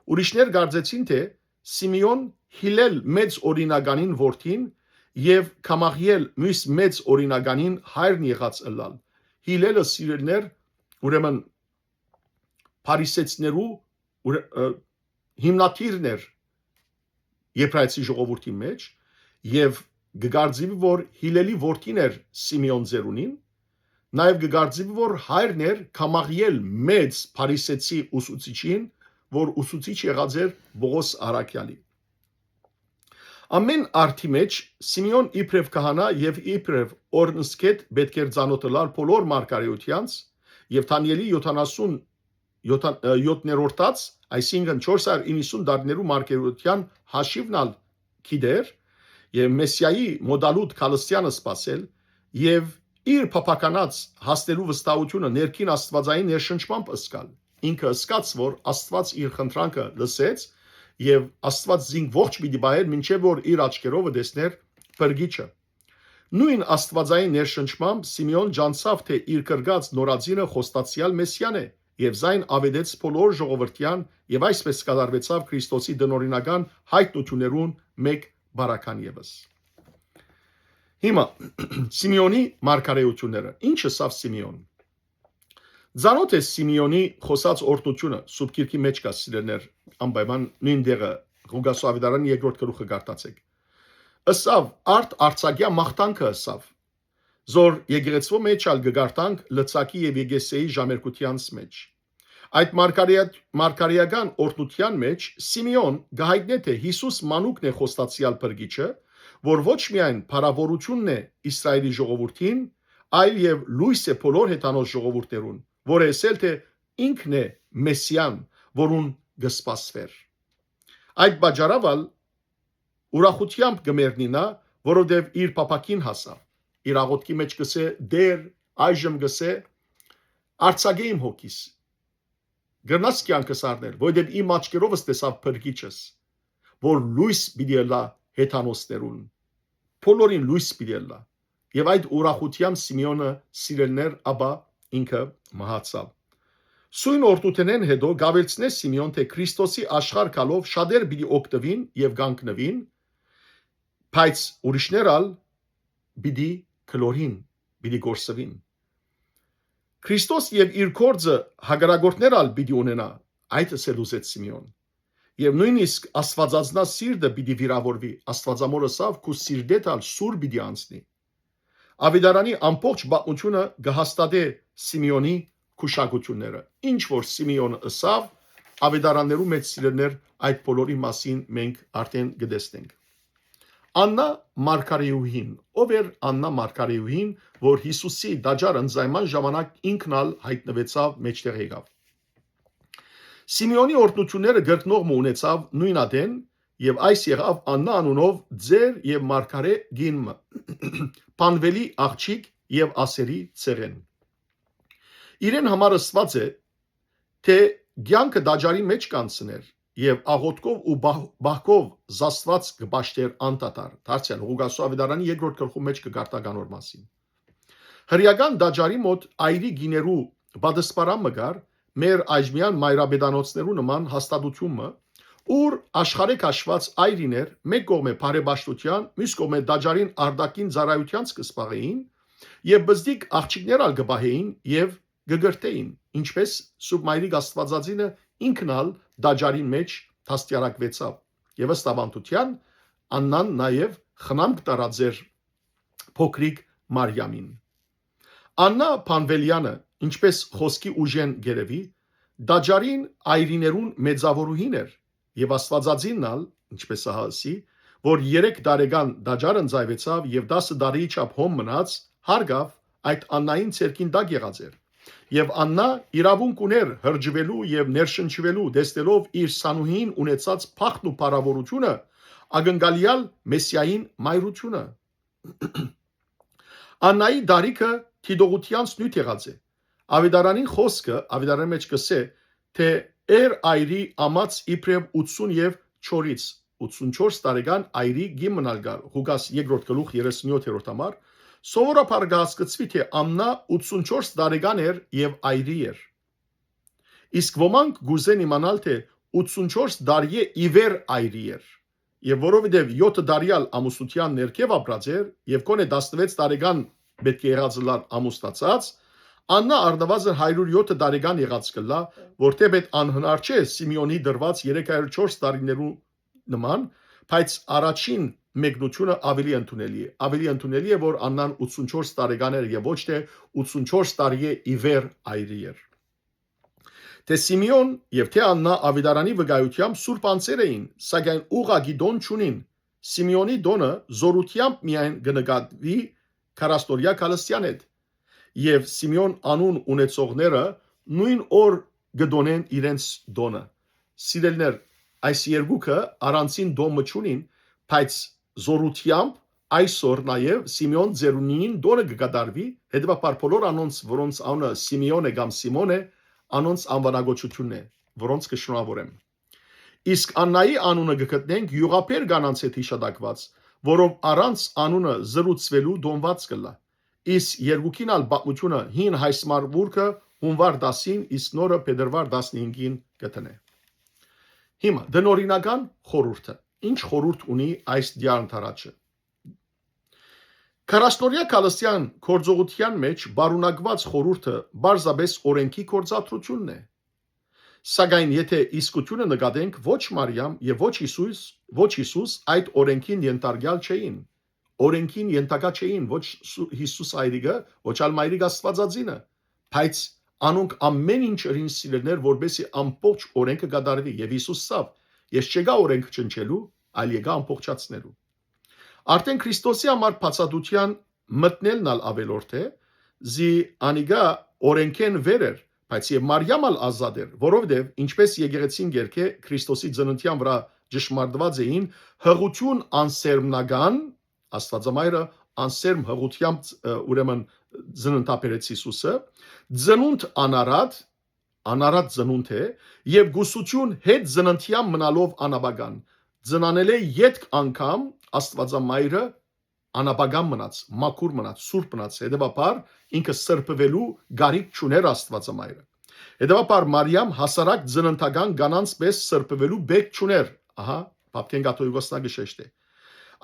Ուրիշներ կարծեցին, թէ Սիմէոն Հիլել մեծ օրինականին որդին եւ Գամաղիել միւս մեծ օրինականին հայրն եղած ըլլալ։ Հիլելը, սիրելիներ, ուրեմն փարիսեցիներու ուրե-, ը, հիմնադիրն էր Եբրայեցի ժողովուրդի մէջ եւ կը կարծուի, որ Հիլելի որդին էր Սիմէոն ծերունին, նաեւ կը կարծուի, որ հայրն էր Գամաղիել մեծ փարիսեցի ուսուցիչին, որ ուսուցիչ եղած էր Պողոս առաքեալի։ Ամէն արդի մէջ Սիմէոն իբրեւ քահանա եւ իբրեւ օրհնսկետ պէտք էր ծանօթ ըլլալ բոլոր մարգարէութեանց եւ Դանիէլի յոթանասուն յոթ-, ը, յոթներորդաց, այսինքն չորս հարիւր իննսուն տարիներու մարգարէութեան հաշիւն ալ գիտեր եւ Մեսիայի մօտալուտ գալստեանը սպասել եւ իր փափաքանաց հասնելու վստահութիւնը ներքին աստուածային ներշնչմամբ ըսկալ։ Ինքը ըսկաց, որ Աստուած իր խնդրանքը լսեց եւ Աստուած զինք ողջ պիտի պահէր, մինչեւ որ իր աչքերովը տեսներ Փրկիչը։ Նոյն աստուածային ներշնչմամբ Սիմէոն ջանցաւ, թէ իր կրկած նորածինը խոստացեալ Մեսիան է, եւ զայն աւետեց բոլոր ժողովրդեան, եւ այսպէս կատարուեցաւ Քրիստոսի տնօրինական յայտնութիւններուն մէկ բարական եւս։ Հիմա, Սիմէոնի մարգարէութիւնները։ Ինչ ըսաւ Սիմէոն։ Ծանօթ է Սիմէոնի խօսած օրհնութիւնը, Սուրբ Գիրքի մէջ կայ, սիրելիներ, անպայման նոյն տեղը, Ղուկասու աւետարանի երկրորդ գլուխը կարդացէք։ Ըսաւ, արդ արձակեայ մաղթանքը ըսաւ, զոր եկեղեցւոյ մէջ ալ կը կարդանք Լծակի եւ Եկեսեի ժամերգութեանց մէջ։ Այդ մարգարեա-, մարգարեական օրհնութեան մէջ Սիմէոն կը յայտնէ, թէ Յիսուս մանուկն է խոստացեալ Փրկիչը, որ ոչ միայն փառաւորութիւնն է Իսրայէլի ժողովուրդին, այլ եւ լոյս է բոլոր հեթանոց ժողովուրդներուն, որը ըսել, թէ ինքն է Մեսիան, որուն կը սպասուէր։ Այդ պատճառաւ ալ ուրախութեամբ կը մեռնի նա, որովհետեւ իր փափաքին հասաւ։ Իր աղօթքի մէջ կ'ըսէ. «Տէր, այժմ կ'ըսէ, արձակէ իմ հոգիս, կրնաս կեանքս առնել, որովհետեւ իմ աչքերովս տեսաւ Փրկիչս, որ լոյս պիտի ըլլայ հեթանոսներուն, բոլորին լոյս պիտի ըլլայ»։ Եւ այդ ուրախութեամբ Սիմէոնը, սիրելիներ, ապա ինքը մահացաւ։ Սոյն օրհնութենէն յետոյ կ'աւելցնէ Սիմէոն, թէ Քրիստոսի աշխարհ գալով շատեր պիտի օգտուին եւ կանգնուին, բայց ուրիշներ ալ պիտի գլորին, պիտի կորսուին։ Քրիստոս եւ իր գործը հակառակորդներ ալ պիտի ունենայ, այդ ըսել ուզեց Սիմէոն։ Եւ նոյնիսկ աստուածածնայ սիրտը պիտի վիրաւորուի, Աստուածամօր ըսաւ, քու սիրտէդ ալ սուր պիտի անցնի։ Աւետարանի ամբողջ պատմութիւնը կը հաստատէ Սիմէոնի գուշակութիւնները։ Ինչ որ Սիմէոնը ըսաւ, աւետարաններու մէջ, սիրելիներ, այդ բոլորի մասին մենք արդէն կը տեսնենք։ Աննա մարգարէուհին։ Ո՞վ էր Աննա մարգարէուհին, որ Յիսուսի տաճարը ընծայման ժամանակ ինքն ալ յայտնուեցաւ, մէջտեղ եկաւ։ Սիմէոնի օրհնութիւնները կրկնող մը ունեցաւ նոյն ատեն, եւ այս եղաւ Աննա անունով ծեր եւ մարգարէ կին մը, Փանուէլի աղջիկ եւ Ասերի ցեղէն։ Իրեն համար ըսուած է, թէ կեանքը տաճարի մէջ կ'անցնէր, եւ աղօթքով ու բահ-, բահկով զաստուած կը պաշտէր անդադար։ Դարձեալ Ղուկասու աւետարանի երկրորդ գլխու մէջ կը կարդաք անոր մասին։ Հրեական տաճարի մօտ այրի գիներու պատսպարան մը կար, մեր այժմեան մայրապետանոցներու նման հաստատութիւն մը, ուր աշխարհէ քաշուած այրիներ մէկ կողմէ բարեպաշտութեան, միւս կողմէ տաճարին արտաքին ծառայութեանց կը զբաղէին եւ բզդիկ աղջիկներ ալ կը պահէին եւ կը կրթէին, ինչպէս Սուրբ Մայրիկ Աստուածածինը ինքն ալ տաճարին մէջ դաստիարակուեցաւ։ Եւ ըստ աւանդութեան, Աննան նաեւ խնամք տարած էր փոքրիկ Մարիամին։ Աննա Փանվելեանը, ինչպէս խօսքի ուժէն կ'երեւի, տաճարին այրիներուն մեծաւորուհին էր եւ Աստուածածինն ալ, ինչպէս ահա ըսի, որ երեք տարեկան տաճար ընծայուեցաւ եւ տասը տարիի չափ հոն մնաց, հարգաւ, այդ Աննային ձեռքին տակ եղած էր։ Եւ Աննա իրաւունք ունէր հրճուելու եւ ներշնչուելու, տեսնելով իր սանուհիին ունեցած փախն ու փառաւորութիւնը, ակնկալեալ Մեսիային մայրութիւնը։ Աննայի տարիքը դիտողութեանց նիւթ եղած է։ Աւետարանին խօսքը, աւետարանի մէջ կ'ըսէ, թէ էր այրի ամաց իբրեւ ութսուն եւ չորից, ութսուն չորս տարեկան այրի կին մնալ կար, Ղուկաս երկրորդ գլուխ երեսունյոթերորդ համար, սովորաբար կը հասկցուի, թէ Աննա ութսուն չորս տարեկան էր եւ այրի էր։ Իսկ ոմանք կ'ուզեն իմանալ, թէ ութսուն չորս տարիէ ի վեր այրի էր, եւ որովհետեւ եօթը տարեալ ամուսնութեան ներքեւ ապրած էր եւ գոնե տասնվեց տարեկան պէտք է եղած ըլլար ամուսնացած, Աննա առնուազն հարիւր եօթը տարեկան եղած կ'ըլլայ, որ թէպէտ անհնար չէ Սիմէոնի տրուած երեք հարիւր չորս տարիներու նման, բայց առաջին մեկնութիւնը աւելի ընդունելի է։ Աւելի ընդունելի է, որ Աննան ութսուն չորս տարեկան էր եւ ոչ թէ ութսուն չորս տարիէ ի վեր այրի էր։ Թէ Սիմէոն եւ թէ Աննա աւետարանի վկայութեամբ սուրբ անձեր էին, սակայն ուղղակի տօն չունին։ Սիմէոնի տօնը զօրութեամբ միայն կը նկատուի քառասնօրեայ գալստեան հետ, եւ Սիմէոն անուն ունեցողները նոյն օր կը տօնեն իրենց տօնը։ Սիրելիներ, այս երկուքը առանձին տօն մը չունին, բայց զօրութեամբ այսօր նաեւ Սիմէոն ծերունիին տօնը կը կատարուի, հետեւաբար բոլոր անոնց, որոնց անունը Սիմէոն է կամ Սիմոն է, անոնց անուանակոչութիւնն է, որոնց կը շնորհաւորեմ։ Իսկ Աննայի անունը կը գտնենք յուղաբեր կանանց հետ յիշատակուած, որով առանց անունը զրուցուելու տոնուած կ'ըլլայ։ Իսկ երկուքին ալ պատմութիւնը հին հայսմարմուրքը հունուար տասին, իսկ նորը փետրուար տասնհինգին կը դնէ։ Հիմա, տնօրինական խորհուրդը։ Ինչ խորհուրդ ունի այս դիարնթարաչը։ Քառասնօրեայ գալստեան գործողութեան մէջ պարունակուած խորհուրդը պարզապէս օրէնքի գործադրութիւնն է։ Սակայն եթէ իսկութիւնը նկատենք, ոչ Մարիամ եւ ոչ Յիսուս, ոչ Յիսուս այդ օրէնքին ենթարկեալ չէին։ Օրէնքին ենթակայ չէին ոչ Սու-, Յիսուս այրիկը, ոչ ալ մայրիկ Աստուածածինը, բայց անոնք ամէն ինչ ըրին, սիրելիներ, որպեսզի ամբողջ օրէնքը կատարուի, եւ Յիսուս սավ, ես չեկայ օրէնքը ջնջելու, այլ եկայ ամբողջացնելու։ Արդեն Քրիստոսի համար բացատրութեան մտնելն ալ աւելորդ է, զի անիկա օրէնքէն վեր էր, բայց եւ Մարիամ ալ ազատ էր, որովհետեւ, ինչպէս եկեղեցին կերկէ Քրիստոսի ծննդեան վրայ ճշմարտուած էին, հղութիւն անսերմնական, Աստուածամայրը անսերմ հղութեամբ, ը, ուրեմն ծննդաբերեց Յիսուսը, ծնունդ անարատ, անարատ ծնունդ է, եւ կուսութիւն հետ ծննդեան մնալով անաբական, ծնանել է ետք անգամ Աստուածամայրը անաբական մնաց, մաքուր մնաց, սուրբ մնաց, հետեւաբար ինքը սրբուելու կարիք չուներ Աստուածամայրը։ Հետեւաբար Մարիամ հասարակ ծննդական կանանց պէս սրբուելու պէք չուներ, ահա, Պապկեն Կաթողիկոսն ա կը շեշտէ։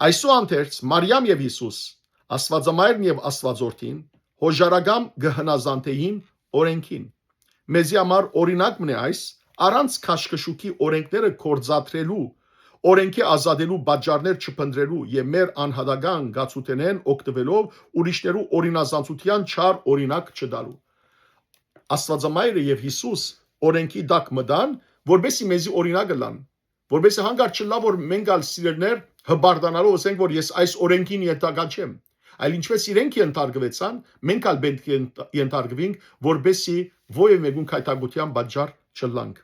Այսուհանդերձ Մարիամ եւ Յիսուս, Աստուածամայրն եւ Աստուածորդին, հոժարակամ կը հնազանդէին օրէնքին։ Մեզի համար օրինակ մնէ այս, առանց քաշքշուքի օրենքները կործադրելու, օրենքի ազատելու պատճառներ չփնտրելու եւ մեր անհատական գացութենեն օգտվելով ուրիշներու օրինազանցության չար օրինակ չտալու։ Աստուածամայրը եւ Յիսուս օրենքի տակ մտան, որպեսզի մեզի օրինակ ըլլան, որպեսզի հանկարծ չըլլայ, որ մենք ալ սիրելիներ հպարտանալով ըսենք, որ ես այս օրենքին ենթակա չեմ, այլ ինչպես իրենք ենթարկուեցան, մենք ալ պէտք է ենթ-, ենթարկվենք, որպեսզի ովեւէ մեկուն գայթակղութեան պատճառ չըլլանք։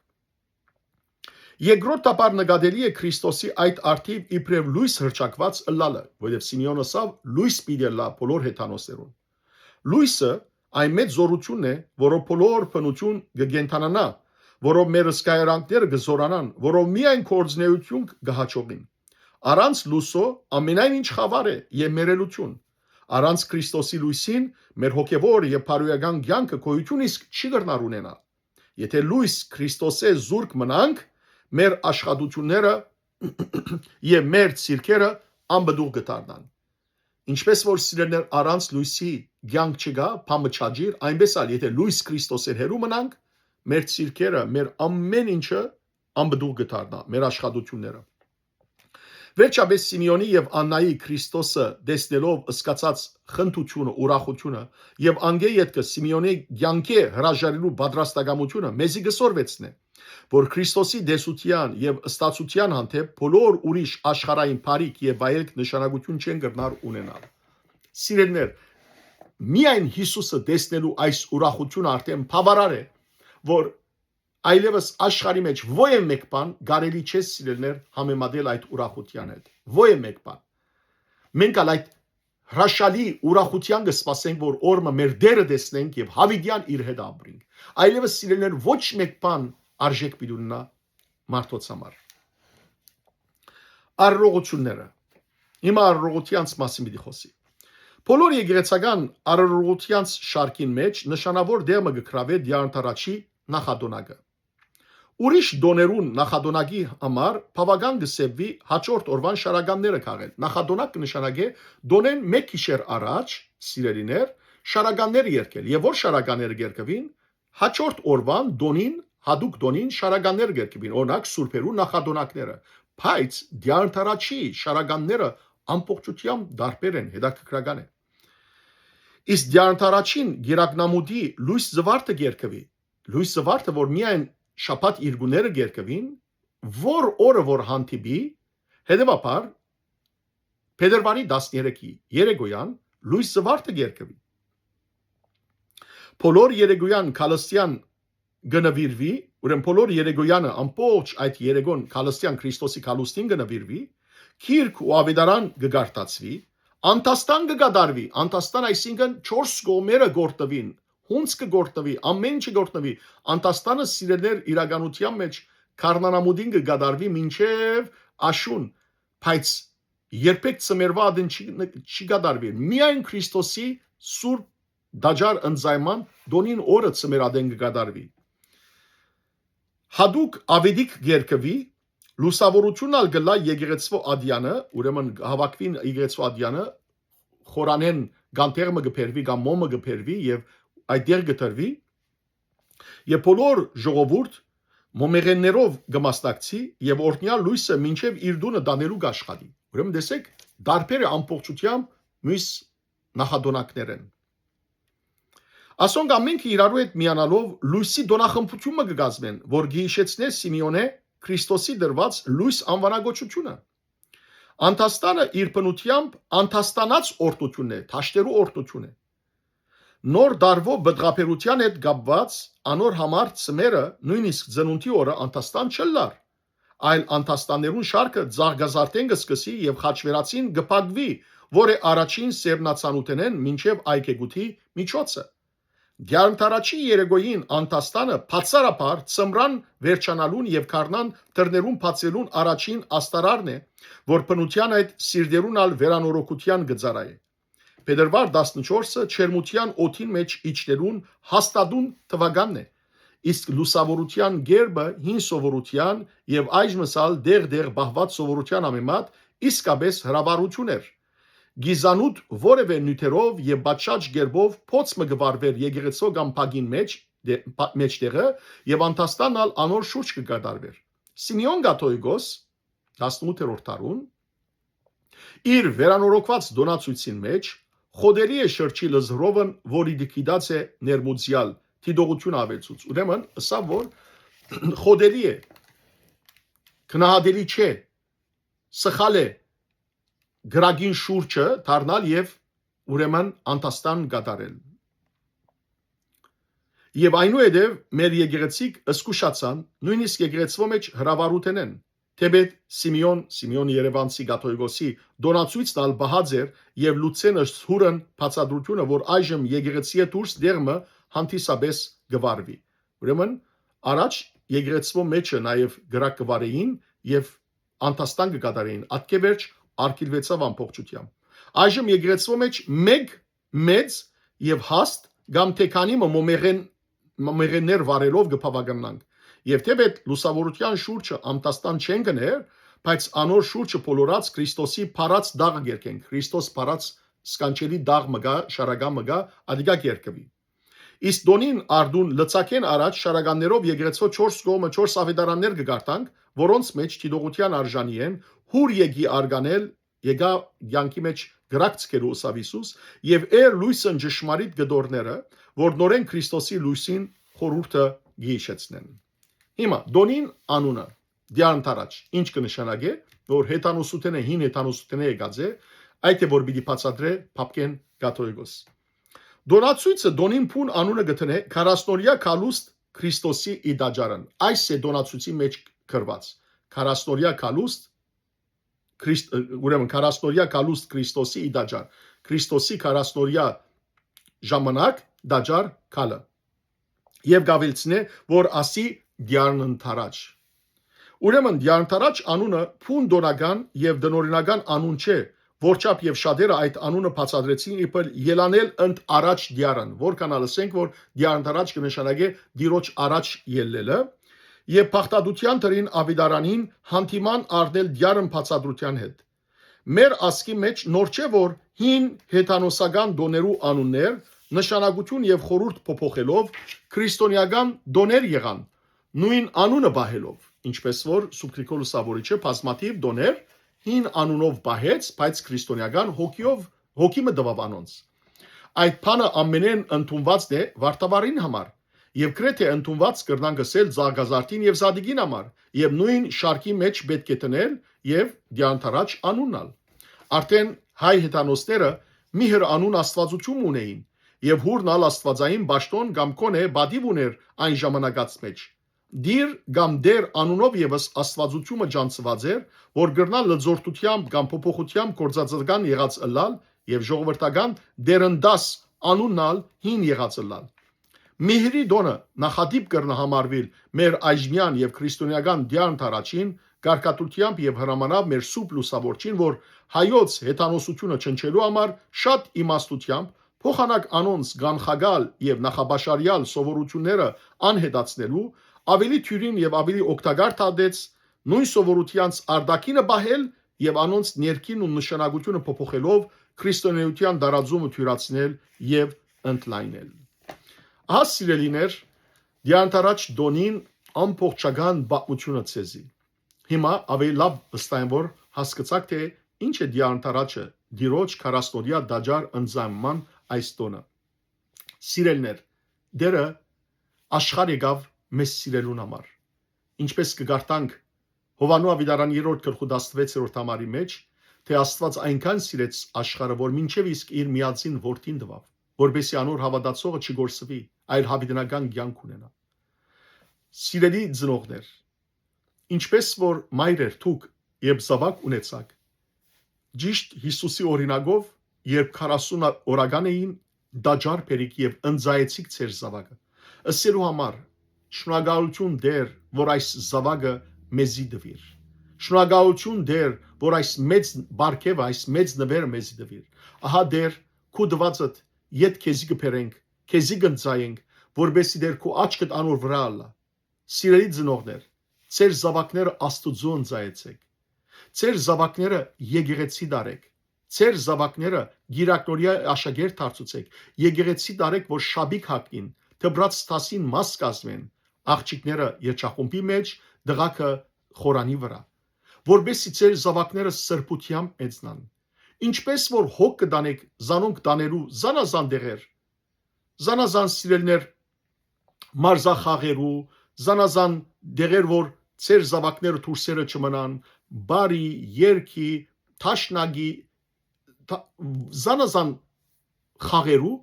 Երկրորդ դապար նկատելի է Քրիստոսի այդ արդիւ իբրեւ լոյս հռչակուած ըլլալը, որովհետեւ Սիմէոն ըսաւ. «Լոյս պիտի ըլլայ բոլոր հեթանոսներուն»։ Լոյսը այն մեծ զօրութիւնն է, որով բոլոր բնութիւն կը կենդանանայ, որով մեր զգայարանքները կը զօրանան, որով միայն գործունէութիւն կը հաջողին։ Առանց լուսոյ ամենայն ինչ խաւար է եւ մեռելութիւն։ Առանց Քրիստոսի լոյսին մեր հոգեւոր եւ բարոյական կեանքը գոյութիւն իսկ չի կրնար ունենալ։ Եթէ լոյս Քրիստոսէ զուրկ մնանք, մեր աշխատութիւնները եւ մեր ցիրքերը անպտուղ կը դառնան։ Ինչպէս որ, սիրելիներ, առանց լոյսի կեանք չկայ, բան մը չաճիր, այնպէս ալ եթէ լոյս Քրիստոսէն հեռու մնանք, մեր ցիրքերը, մեր ամէն ինչը անպտուղ կը դառնայ, մեր աշխատութիւնները։ Վերջապէս, Սիմէոնի եւ Աննայի Քրիստոսը տեսնելով զգացած խնդրութիւնը, ուրախութիւնը եւ անկէ ետքը Սիմէոնի կեանքէ հրաժարելու պատրաստակամութիւնը մեզի կը սորվեցնէ, որ Քրիստոսի տեսության եւ ստացության հանդէպ բոլոր ուրիշ աշխարհային բարիք եւ վայելք նշանակութիւն չեն կրնար ունենալ։ Սիրելիներ, միայն Յիսուսը տեսնելու այս ուրախութիւնը արդէն բաւարար է, որ այլեւս աշխարհի մէջ ոեւ մէկ բան կարելի չէ, սիրելիներ, համեմատել այդ ուրախութեան հետ։ Ոեւ մէկ բան։ Մենք ալ այդ հրաշալի ուրախութեան կը սպասենք, որ օր մը մեր Տէրը տեսնենք եւ յաւիտեան իր հետ ապրենք։ Այլեւս, սիրելիներ, ոչ մէկ բան արժէք պիտի ունենայ մարդոց համար։ Արարողութիւնները։ Հիմա արարողութեանց մասին պիտի խօսի։ Բոլոր եկեղեցական արարողութեանց շարքին մէջ նշանաւոր տեղ մը կը գրաւէ Տեառնթարաչի նախատոնակը։ Ուրիշ տոներուն նախատոնակի համար բաւական կը սեպուի հաջորդ օրուան շարականները քաղել։ Նախատոնակ կը նշանակէ տոնէն մէկ գիշեր առաջ, սիրելիներ, շարականները երգել։ Եւ որ շարականները կ'երգուին, հաջորդ օրուան տոնին, յատուկ տոնին շարականները կ'երգուին, օրինակ, սուրբերու նախատոնակները, բայց Տեառնթարաչի շարականները ամբողջությամբ տարբեր են, հետաքրքրական է։ Իսկ Տեառնթարաչին Կիրակնամուտի լոյս զուարթը կ'երգուի, լոյս զուարթը, որ միայն շաբաթ երկուները կ'երգուին, որ օրը որ հանդիպի, հետեւաբար, փետրուարի տասներեքի երեկոյան լոյս զուարթը կ'երգուի։ Բոլոր երեկոյան գալստեան կը նուիրուի, ուրեմն բոլոր երեկոյանը, ամբողջ այդ երեկոն գալստեան Քրիստոսի գալուստին կը նուիրուի, գիրք ու աւետարան կը կարդացուի, անդաստան կը կատարուի, անդաստան, այսինքն, չորս կողմերը կ'որթնուին, հունձ կը կ'որթնուի, ամէն ինչ կը կ'որթնուի, անդաստանը, սիրելիներ, իրականության մէջ գարնանամուտին կը կատարուի մինչեւ աշուն, բայց երբեք ծմերուա ատեն չի, չի կատարուի։ Միայն Քրիստոսի սուրբ տաճար ընծայման տոնին օրը ծմեր ատեն կը կատարուի։ Յատուկ աւետիք կ'երգուի, լուսաւորութիւնն ալ կ'ըլլայ եկեղեցւոյ ատեանը, ուրեմն, կը հաւաքուին եկեղեցւոյ ատեանը, խորանէն կան տեղ մը կը բերուի կամ մոմը կը բերուի եւ այդտեղ կը դրուի, եւ բոլոր ժողովուրդ մոմեղէններով կը մասնակցի եւ օրհնեալ լոյսը մինչեւ իր տունը տանելու կ'աշխատի։ Ուրեմն, տեսեք, տարբեր է ամբողջությամբ միւս նախատոնակներէն։ Ասոնք ամէնքը իրարու հետ միանալով լոյսի տօնախմբութիւն մը կը կազմեն, որ կը յիշեցնէ Սիմէոնէ Քրիստոսի տրուած լոյս անուանակոչութիւնը։ Անդաստանը իր բնութեամբ անդաստանաց օրհնութիւնն է, դաշտերու օրհնութիւն է։ Նոր տարուով պտղաբերութեան հետ կապուած անոր համար ծմերը, նոյնիսկ ծնունդի օրը, անդաստան չ'ըլլար, այլ անդաստաններուն շարքը ձաղկազարդէն կը սկսի եւ խաչվերածին կը փակուի, որ է առաջին սերմնացանութենէն մինչեւ այգեգութի միջոցը։ Գեանթարաչի երեկոյին անդաստանը բացառաբար ծմրան վերջանալուն եւ գարնան դռներուն բացվելուն առաջին աստարարն է, որ բնութեան այդ սիրտերուն ալ վերանորոգութեան կը ծառայէ։ Փետրուար տասնչորսը ջերմութեան օդին մէջ իջնելուն հաստատուն թուականն է, իսկ լուսաւորութեան կերպը հին սովորութեան եւ այժմս ալ դեղ-դեղ պահուած սովորութեան համեմատ իսկապէս հրավառութիւն էր։ Գիզանութ որեւէ նիւթերով եւ պատշաճ կերպով փոց մը կը վառուէր եկեղեցւոյ կամ բակին մէջ, դե-, բա-, մէջտեղը, եւ անդաստանն ալ անոր շուրջ կը կատարուէր։ Սիմէոն Կաթողիկոս, տասնութերորդ դարուն, իր վերանորոգուած տօնացոյցին մէջ խոդելի է շրջի լզրովն, որ իր գիտած է ներմուծեալ դիտողութիւնը աւելցուց։ Ուրեմն, ըսաւ, որ խոդելի է, գնահատելի չէ, սխալ է կրակին շուրջը դառնալ եւ, ուրեմն, անդաստան կատարել։ Եւ այնուհետեւ մեր եկեղեցիք զգուշացան, նոյնիսկ եկեղեցւոյ մէջ հրավառութենէն, թէպէտ Սիմէոն, Սիմէոն Երևանցի կաթողիկոսի տօնացոյցն ալ պահած էր եւ Լուցենը Սուրն բացատրութիւնը, որ այժմ եկեղեցիէ դուրս դեղ մը հանդիսապէս կը վառուի։ Ուրեմն, առաջ եկեղեցւոյ մէջը նաեւ կրակ կը վարէին եւ անդաստան կը կատարէին, ատկէ վերջ արգիլուեցաւ ամբողջութեամբ։ Այժմ եկեղեցւոյ մէջ մէկ մեծ եւ հաստ կամ թէ քանի մը մոմեղէն մոմեղէններ վարելով կը բաւականանք։ Եւ թէեւ լուսաւորութեան շուրջը անդաստան չեն գներ, բայց անոր շուրջը բոլորած Քրիստոսի փառած դաղը կերկենք։ Քրիստոս փառած սքանչելի դաղ մը գայ, շարական մը գայ, ատիկա կերկուի։ Իսկ տօնին արդուն լծակէն առաջ շարականներով եկեղեցւոյ չորս կողմը չորս աւետարաններ կը կարդանք, որոնց մէջ դիտողութեան արժանի են՝ յուր եկի արգանել, եկայ կեանքի մէջ կրակ ձգելու, ըսաւ Յիսուս, եւ էր լոյսն ճշմարիտ կտորները, որ նորէն Քրիստոսի լոյսին խորհուրդը կը յիշեցնեն։ Հիմա, տօնին անունը, Դիանթարաչ, ի՞նչ կը նշանակէ, որ հեթանոսութենէ, հին հեթանոսութենէ եկած է, այդ է, որ պիտի բացատրէ Փափկէն Կաթողիկոս։ Տօնացոյցը տօնին բուն անունը կը դնէ քառասնօրեայ գալուստ Քրիստոսի ի տաճարն։ Այս է տօնացոյցի մէջ գրուած. քառասնօրեայ գալուստ Քրիստ-, ուրեմն քառասնօրեայ գալուստ Քրիստոսի ի տաճար, Քրիստոսի քառասնօրեայ ժամանակ տաճար գալը։ Եւ կ'աւելցնէ, որ ասի Դիանթարաչ։ Ուրեմն Դիանթարաչ անունը բուն տօնական եւ տնօրինական անուն չէ, որչափ եւ շատերը այդ անունը բացատրեցին իբր ելանել ընդ առաջ դիարն, որքան ալ ըսենք, որ Դիանթարաչ կը նշանակէ Տիրոջ առաջ ելլելը, եւ բաղդատութեան դրին աւետարանին յանդիման առնել դիարն բացատրութեան հետ։ Մեր ազգի մէջ նոր չէ, որ հին հեթանոսական տօներու անուններ, նշանակութիւն եւ խորհուրդ փոփոխելով, քրիստոնեական տօներ եղան, նոյն անունը պահելով, ինչպէս որ Սուրբ Գրիգոր Լուսաւորիչը բազմաթիւ տօներ հին անունով պահեց, բայց քրիստոնեական հոգիով, հոգի մը տուաւ անոնց։ Այդ բանը ամենէն ընդունուածն է վարդավառին համար, եւ գրեթէ ընդունուած կրնանք ըսել Զագազարդին եւ Զատիկին համար, եւ նոյն շարքի մէջ պէտք է դնել եւ Դիանթարաչ անունն ալ։ Արդէն հայ հեթանոսները միհր անուն աստուածութիւն ունէին, եւ յուրն ալ աստուածային պաշտօն կամ կոնէ պատիւ ունէր այն ժամանակաց մէջ։ Տիր կամ Տեր անունով եւս աստուածութիւնը ճանչցուած էր, որ կրնայ լծորտութեամբ կամ փոփոխութեամբ գործածական եղած ըլլալ եւ ժողովրդական Տերնդաս անունն ալ հին եղած ըլլալ։ Միհրի տօնը նախատիպ կրնայ համարուիլ մեր այժմեան եւ քրիստոնեական դիանթ առաջին կարգադրութեամբ եւ հրամանաւ մեր սուրբ լուսաւորչին, որ հայոց հեթանոսութիւնը չնչելու համար շատ իմաստութեամբ փոխանակ անոնց կանխագալ եւ նախապաշարեալ սովորութիւնները անհետացնելու, աւելի թիւրին եւ աւելի օգտակար դատեց նոյն սովորութեանց արտաքինը պահել եւ անոնց ներքին ու նշանակութիւնը փոփոխելով քրիստոնէութեան տարածումը թիւրացնել եւ ընդլայնել։ Ահա, սիրելիներ, դիանթ առաջ տօնին ամբողջական պատմութիւնը ձեզի։ Հիմա աւելի լաւ վստահ եմ, որ հասկցաք, թէ ինչ է դիանթ առաջը, Տիրոջ քառասնօրեայ տաճար ընծայման այս տօնը։ Սիրելիներ, Տերը աշխարհ եկաւ մեզ սիրելուն համար։ Ինչպէս կը կարդանք Յովհաննու աւետարան երրորդ գլխու տասնվեցերորդ համարի մէջ, թէ Աստուած այնքան սիրեց աշխարհը, որ մինչեւ իսկ իր միածին որդին տուաւ, որպեսզի անոր հաւատացողը չկորսուի, այլ յաւիտենական կեանք ունենայ։ Սիրելի ծնողներ, ինչպէս որ մայրեր դուք, երբ զաւակ ունեցաք, ճիշդ Յիսուսի օրինակով, երբ քառասուն օրական էին, տաճար բերիք եւ ընծայեցիք ձեր զաւակը, ըսելու համար. «Շնորհակալութիւն, Տէր, որ այս զաւակը մեզի տուիր։ Շնորհակալութիւն, Տէր, որ այս մեծ պարգեւը, այս մեծ նուերը մեզի տուիր։ Ահա, Տէր, քու տուածդ յետ քեզի կը բերենք, քեզի կ'ընծայենք, որպեսզի, Տէր, քու աչքդ անոր վրայ ըլլայ»։ Սիրելի ծնողներ, ձեր զաւակները Աստուծոյ ընծայեցէք։ Ձեր զաւակները եկեղեցի տարէք։ Ձեր զաւակները կիրակնօրեայ աշակերտ դարձուցէք, եկեղեցի տարէք, որ շապիկ հագնին, դպրաց դասին մաս կազմեն, աղջիկները երգչախումբի մէջ, տղաքը խորանի վրայ, որպեսզի ձեր զաւակները սրբութեամբ մեծնան։ Ինչպէս որ հոգ կը տանէք զանոնք տանելու զանազան տեղեր, զանազան, սիրելիներ, մարզախաղերու, զանազան տեղեր, որ ձեր զաւակները դուրսերը չմնան, բարի, երգի, թաշնակի, թա-, զանազան խաղերու,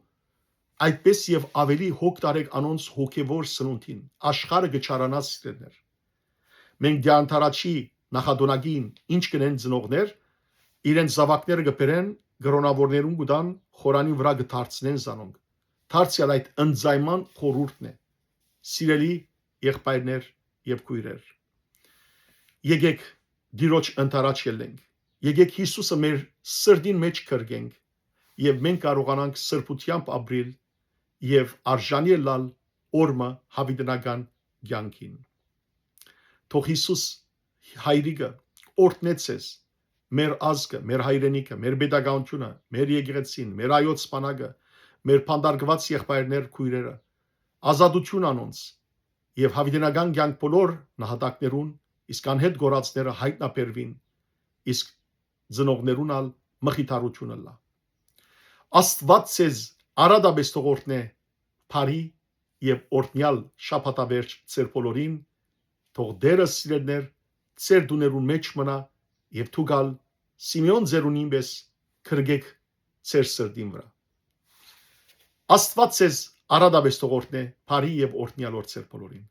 այդպես եւ աւելի հոգ տարեք անոնց հոգեվոր սնունդին, աշխարհը կը չարանայ, սիրելիներ։ Մենք դիանթ առաջի նախատոնակին ինչ կ'ընեն ծնողներ, իրենց զաւակները կը բերեն, կրօնաւորներուն կու տան, խորանին վրայ կը դարձնեն զանոնք։ Դարձեալ այդ ընծայման խորհուրդն է։ Սիրելի եղբայրներ, եւ քոյրեր, եկեք Տիրոջ ընդառաջ ելլենք։ Եկեք Յիսուսը մեր սրտին մէջ կրկենք եւ մենք կարողանանք սրբութեամբ ապրիլ եւ արժանի ըլլալ օրը յաւիտենական կեանքին։ Թող Յիսուս Հայրիկը օրհնէ ձեզ, մեր ազգը, մեր հայրենիքը, մեր պետականութիւնը, մեր եկեղեցին, մեր հայոց բանակը, մեր բանտարկուած եղբայրներ, քոյրերը, ազատութիւն անոնց եւ յաւիտենական կեանք բոլոր նահատակներուն, իսկ անհետ կորածները յայտնաբերուին, իսկ ծնողներուն ալ մխիթարութիւն ըլլայ։ Աստուած ձեզ առատապէս թող օրհնէ բարի եւ օրհնեալ շաբաթավերջ ձեր բոլորին, թող Տէրը, սիրելիներ, ձեր տուներուն մէջ մնայ եւ դուք ալ Սիմէոն ծերունին պէս կրկեք ձեր սրտին վրայ։ Աստուած ձեզ առատապէս թող օրհնէ բարի եւ օրհնեալ օր ձեր բոլորին։